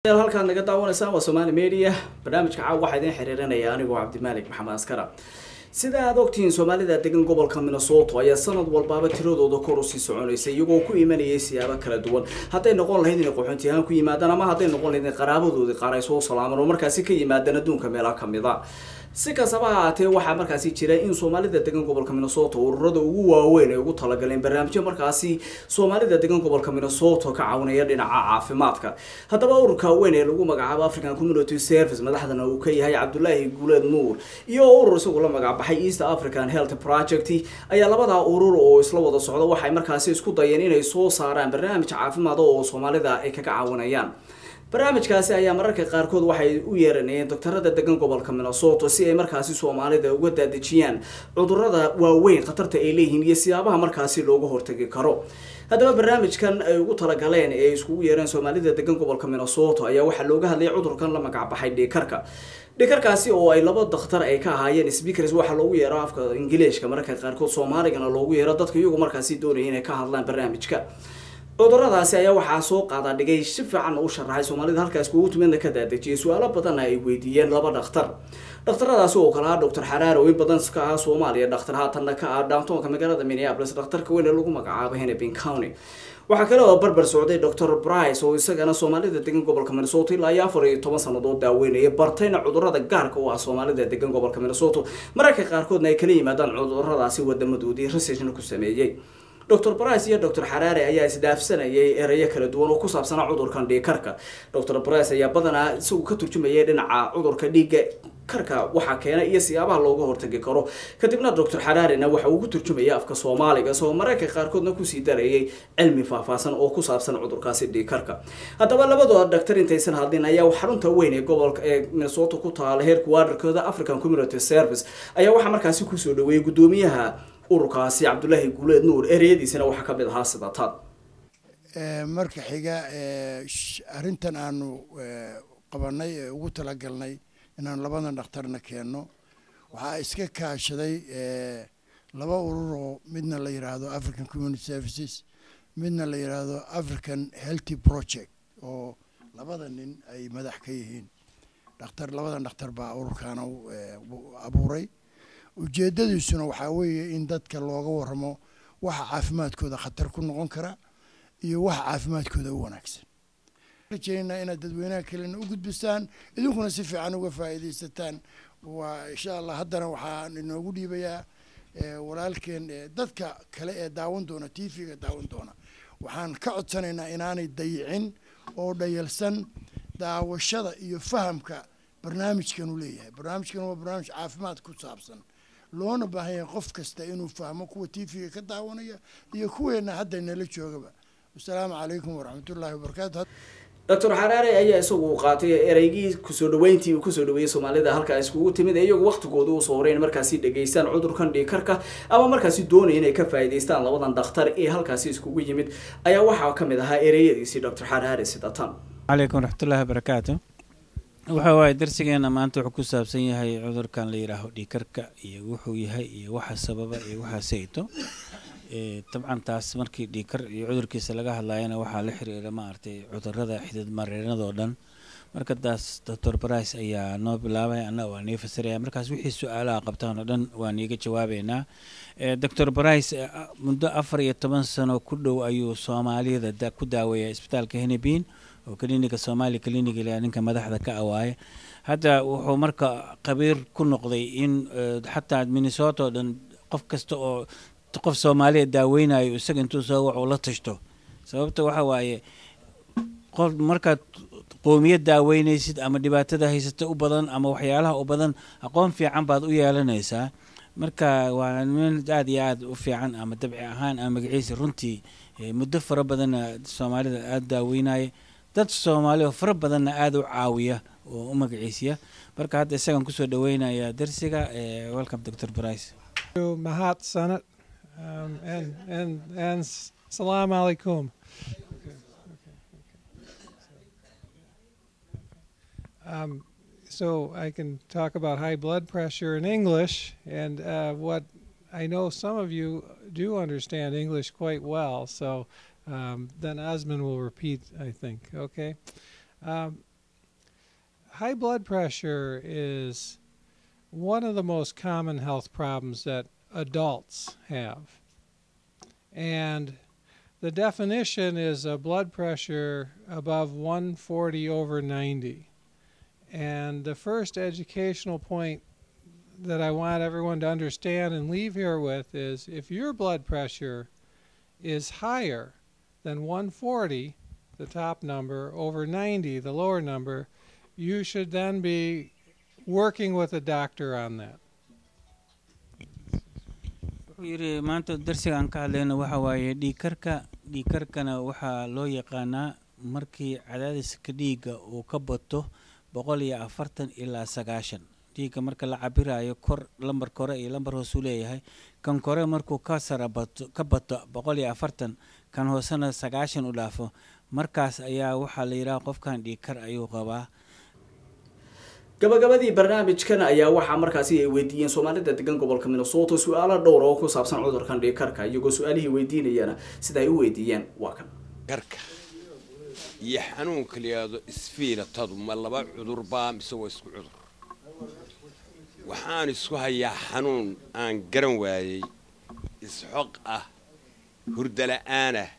Halkaad naga daawanaysaan waa Somaali Media. Barnaamijka caawa waxaa idin xiriirinaya anigoo Cabdimaalik Maxamed Askara. Sida aad ogtihiin, Soomaalida degan gobolka Minnesota ayaa sanad walbaaba tiradooda kor usii soconaysa, iyagoo ku imanayay siyaabo kala duwan, hadday noqon lahayd inay qaxoonti ahaan ku yimaadaan ama hadday noqon lahayd in qaraabadoodii qaar ay soo salaaman oo markaasi ka yimaadaan adduunka meelaha kamid a. Si kastaba ha ahaatee, waxaa markaasi jira in Soomaalida degan gobolka Minnesota ururada ugu waaweyn ay ugu talagaleen barnaamijyo markaasi Soomaalida degan gobolka Minnesota ka caawinaya dhinaca caafimaadka. Haddaba ururka weyn ee lagu magacaabo African Community Service, madaxdana uu ka yahay Cabdulaahi Guuleed Nuur, iyo urur isagu la magacbaxay East African Health Project, ayaa labadaa urur oo isla wada socda waxay markaasi isku dayeen inay soo saaraan barnaamij caafimaad oo Soomaalida ay kaga caawinayaan. Barnaamijkaasi ayaa mararka qaarkood waxay u yeeranayeen doctorada degan gobolka Minnesota si ay markaasi Soomaalida uga daadejiyaan cudurada waaweyn khatarta ay leeyihiin iyo siyaabaha markaasi looga hortagi karo. Haddaba barnaamijkan ay ugu talagaleen ee ay iskugu yeereen Soomaalida degan gobolka Minnesota ayaa waxaa looga hadlayay cudurkan la magacbaxay dhiigkarka. Dhiigkarkaasi oo ay laba dakhtar ay ka ahaayeen speakers, waxaa loogu yeero afka Ingiliishka, mararka qaarkood Soomaaligana loogu yeero dadka iyagu markaasi doonaya inay ka hadlaan barnaamijka. Cuduradaasi ayaa waxaa soo qaadaa dhigay, si fiican u sharaxay, Soomaalida halkaas kugu timidna ka daadejiyay, su-aalo badanna ay weydiiyeen laba dhakhtar. Dhakhtaradaasi oo kale ah Doctor Xaraar oo in badan ka ah Soomaaliya dhakhtar, haatanna ka ah downtownka magaalada Minneapolis dhakhtarka weyn ee lagu magacaabo Hennepin County. Waxaa kale oo barbar socday Doctor Brice oo isagana Soomaalida degan gobolka Minnesota ilaa iyo 14 sanadood daaweynaya, bartayna cudurada gaarka u ah Soomaalida degan gobolka Minnesota, mararka qaarkoodna ay kala yimaadaan cuduradaasi wadamadoodii, researchna ku sameeyey. Dr Brice iyo Dr Xaraare ayaa isdhaafsanayay erayo kala duwan oo ku saabsanaa cudurkan dhiigkarka. Dr Brice ayaa badanaa isagu ka turjumayay dhinaca cudurka dhiigga karka waxaa keena iyo siyaabaha looga hortagi karo, kadibna Dr Xaraarena waxa uu ku turjumaya afka Soomaaliga, isagoo mararka qaarkoodna kusii darayay cilmi faahfaahsan oo ku saabsan cudurkaasi dhiigkarka. Haddaba labadooda dhaktar intaysan hadlin ayaa xarunta weyn ee gobolka ee Minnesota ku taala, headquarterkooda African Community Service, ayaa waxaa markaasi kusoo dhaweeyey guddoomiyaha ururkaasi Cabdulaahi Guuleed Nuur. Ereyadiisana waxaa kamid ahaa sida tan. Marka xiga, arrintan aanu qabanay ee ugu talagalnay inaan labadan dhakhtarna keenno, waxaa iska kaashaday laba urur oo midna la yidhaahdo African Community Services, midna la yidhaahdo African Healthy Project, oo labada nin ay madax ka yihiin dhakhtar. Labadan dhakhtar baa ururkaana abuuray. Ujeeddadiisuna waxaa weeye in dadka looga warramo waxa caafimaadkooda khatar ku noqon kara iyo waxa caafimaadkooda u wanaagsan. Rajeynaa inaad dadweynaha kalena u gudbisaan, idinkuna si fiican uga faa'iidaysataan waa insha Allah. Haddana waxaan inoogu dhiibayaa walaalkeen. Dadka kale ee daawan doona TV-ga daawan doona, waxaan ka codsanaynaa inaanay dayicin oo dhayalsan daawashada iyo fahamka barnaamijkan uu leeyahay. Barnaamijkan waa barnaamij caafimaad ku saabsan, loona baahan yahay qof kasta inuu fahmo, kuwa TV-ga ka daawanaya iyo kuweena hadda nala joogaba. Wasalaamu calaykum waraxmatullaahi wabarakaatu. Doctor Xaraare ayaa isagu qaatay ereygii kusoo dhaweyntii uu kusoo dhaweeyey Soomaalida halkaa iskugu timid ee iyagu waqtigooda usoo horeyn markaasi dhegeystaan cudurkan dhiigkarka ama markaasi doonaya inay ka faa'iidaystaan labadan dhakhtar ee halkaasi iskugu yimid, ayaa waxaa kamid ahaa ereyadiisii Doctor Xaraare sida tan. Calaykum waraxmatullaahi wabarakaatu. Waxa waaye darsigeena maanta wuxuu ku saabsan yahay cudurkan la yidhaaho dhiigkarka iyo wuxuu yahay iyo waxa sababa iyo waxa sayto. Dabcan taas markii dhiigkar iyo cudurkiisa laga hadlayana, waxaa la xiriira maaragtay cudurada xidid mareeradoo dhan. Marka taas Doctor Brice ayaa noo bilaabay, anna waa nii fasiraya. Markaas wixii su-aalaha qabtaan oo dhan waa niiga jawaabeynaa. Doctor Brice muddo 14 sano ku dhow ayuu Soomaalida ku daaweeya isbitaalka Hennepin oo cliniga Somali Clinic ilaa ninka madaxda ka awaaye. Hadda wuxuu marka khabiir ku noqday in xataa Minnesota oo dhan qof kasta oo qof Soomaaliya daaweynayo isaga intuu soo waco la tashto. Sababta waxa waaye, qof markaad qoomiyad daaweynaysid ama dhibaatada haysata u badan ama waxyaalaha u badan, aqoon fiican baad u yeelanaysaa. Marka waa nin aada iyo aada u fiican ama dabci ahaan ama magaciisa runtii, muddo fara badanna Soomaalida aada daaweynaya, dad Soomaali oo fara badanna aada u caawiya oo u magaciisiya. Marka hadda isagan kusoo dhaweynaya darsiga. Welcome, Dr Brice. Mahadsanid and salam alaikum. Okay. So I can talk about high blood pressure in English, and what I know some of you do understand English quite well, so then Osman will repeat, I think. Okay. High blood pressure is one of the most common health problems that adults have. And the definition is a blood pressure above 140/90. And the first educational point that I want everyone to understand and leave here with is if your blood pressure is higher than 140, the top number, over 90, the lower number, you should then be working with a doctor on that. Wuxuu yidhi maanta darsiga aan ka hadlayno waxa waaye dhiigkarka. Dhiigkarkana waxaa loo yaqaanaa markii cadaadiska dhiigga uu ka bato 140 ilaa 90. Dhiigga marka la cabirayo, kor lambar kore iyo lambar hoosuu leeyahay. Kan kore markuu ka sara bato, ka bato 140, kan hoosena 90 u dhaafo, markaas ayaa waxaa la yidhaha qofkan dhiigkar ayuu qabaa. Gabagabadii barnaamijkan ayaa waxaa markaasi ay weydiiyeen Soomaalida degan gobolka Minnesota su-aalo dhowr oo ku saabsan cudurkan dhiigkarka, iyagoo su-aalihii weydiinayana sida ay u weydiiyeen waa kan. Karka iyo xanuunka la yidhaahdo isfiilatadu ma laba cudur baa mise waa isku cudur? Waxaan isku hayaa xanuun aan garan waayey, isxoq ah, hurdo la'aanah.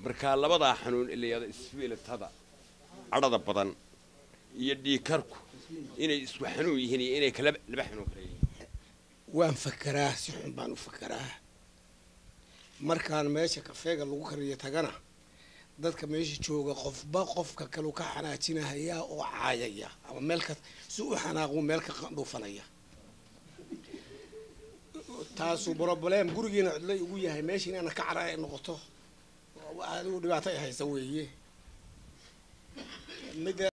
Markaa labadaa xanuun ee la yidhahdo isfiilatada cadhada badan iyo dhiigkarku inay isku xanuun yihiin iyo inay kala laba xanuun kala yihiin. Waan fakaraa, si xun baan u fakaraa. Markaan meesha kafeega lagu kariyo tagana, dadka meesha jooga qofba qofka kalu ka xanaajinahayaa oo caayaya ama meel ka si u xanaaqu meel ka qandhuufanaya. Taasu problem gurigiina cidlay ugu yahay, meesha inaana ka cara ay noqoto. Adigu dhibaato ay haysa weeye midda.